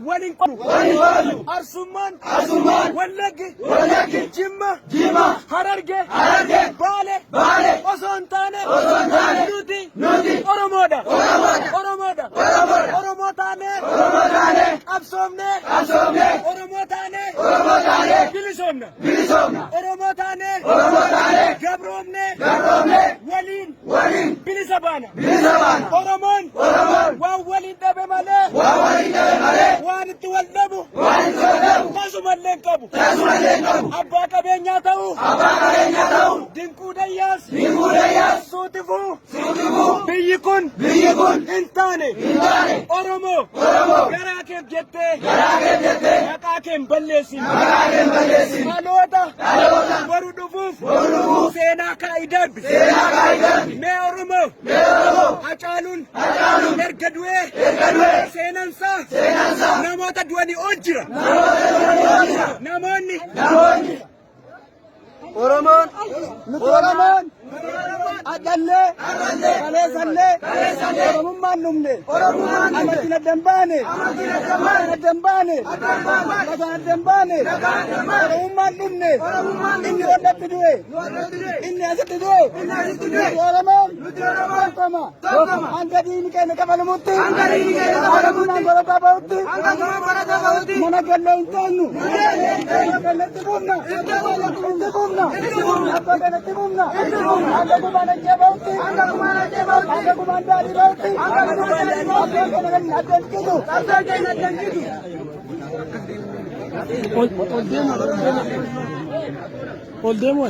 Waliin qoodnu. Waliin qoodnu. Arsummaan. Arsummaan. Wallaggi. Wallaggi. Jimma. Jimma. Hararge. Hararge. Baale. Baale. Osoo hin taane. Osoo hin taane. Nuti. Nuti. Oromoodha. Oromoodha. Oromoodha. Oromoodha. Oromoo taanee. Oromoo taanee. Qabsoomnee. Qabsoomnee. Oromoo taanee. Oromoo taanee. Bilisoomna. Bilisoomna. Oromoo taanee. Oromoo taanee. Gabroomnee. Gabroomnee. Waliin. Waliin. Bilisa baana. Bilisa baana. Oromoon. Oromoon. Waan waliin dhabe malee. Waan waliin dhabe malee. Waan itti wal dhabu. Waan itti wal dhabu. Tasumallee hin qabu. Tasumallee hin qabu. Abbaa qabeenyaa ta'uu. Abbaa qabeenyaa ta'uu. Dinquu Dayyaas. Dinquu Dayyaas. Suutifuu. Suutifuu. Biyyi kun. Biyyi kun. Hin taane. Hin taane. Oromoo. Oromoo. Garaa keef jettee. Garaa keef jettee. Maqaa kee hin balleessin. Maqaa kee hin balleessin. Dhaloota. Dhaloota. Boru dhufuuf. Boru dhufuuf. Seenaa kaa'ii darbi. Seenaa kaa'ii darbi. Mee Oromoo. Mee Oromoo. Hacaaluun. Hacaaluun. Erga du'ee. Erga du'ee. Seenansaa. Seenansaa. Namoota du'anii ol jira. Namoota du'anii ol jira. Namoonni. Namoonni. Oromoon nuti Oromoon adhallee kaleessallee Oromummaan dhumne amantiin adda hin baane adda hin baane lagaan adda hin baane Oromummaan dhumne inni wallatti du'e inni asitti du'e nuti Oromoon tokkoma hanga diinni keenya kafalamutti hanga gumaan barataa ba'utti mana gallee hin teenyu mana gallee itti fufna itti fufna abbaa kana itti fufna hanga gumaan ajjee ba'utti hanga gumaan daadhii ba'utti abbaa kana adda hin citu. Ol deemu ol deemu.